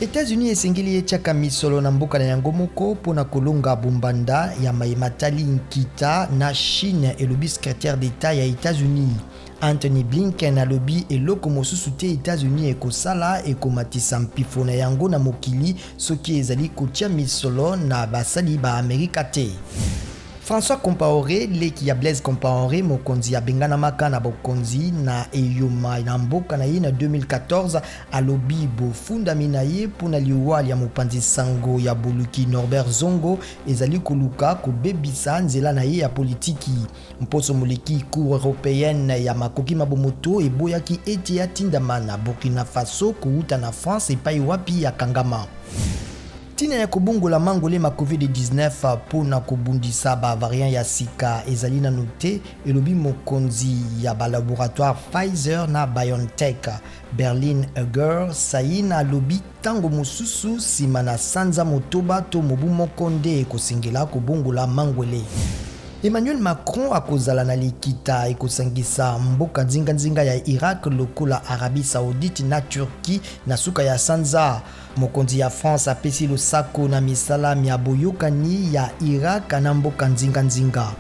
Etats-Unis esengeli etiaka misolo na mboka na yango moko mpo na kolonga bombanda ya maye matali nkita na Chine, elobi secretaire d'Etat ya Etats-Unis. Antony Blinken alobi eloko mosusu te Etats-Unis ekosala ekomatisa mpifo na yango na mokili soki ezali kotia misolo na basali ba Amerika te. François Compaoré, leki ya Blaise Compaoré, mokonzi abenganamaka na bokonzi na eyoma na mboka na ye na 2014, alobi bofundami na ye mpo na liwa lya mopanzi sango ya boluki Norbert Zongo ezali koluka kobebisa nzela na ye ya politiki. Mposo moleki, Cour europeenne ya makoki ma bomoto eboyaki ete atindama na Burkina Faso kowuta na France epai wapi akangama. Ntina ya kobongola mangwele ma Covid-19 mpo na kobundisa ba variants ya sika ezali nanu te, elobi mokonzi ya ba laboratoires Pfizer na BioNTech, Berlin Ugur Sahin alobi ntango mosusu nsima na sanza motoba to mobu moko nde ekosengela kobongola mangwele. Emmanuel Macron akozala na likita ekosangisa mboka nzinganzinga ya Irak lokola Arabie Saoudite na Turquie na suka ya sanza. Mokonzi ya France apesi losako na misala mya boyokani ya Irak na mboka nzinganzinga.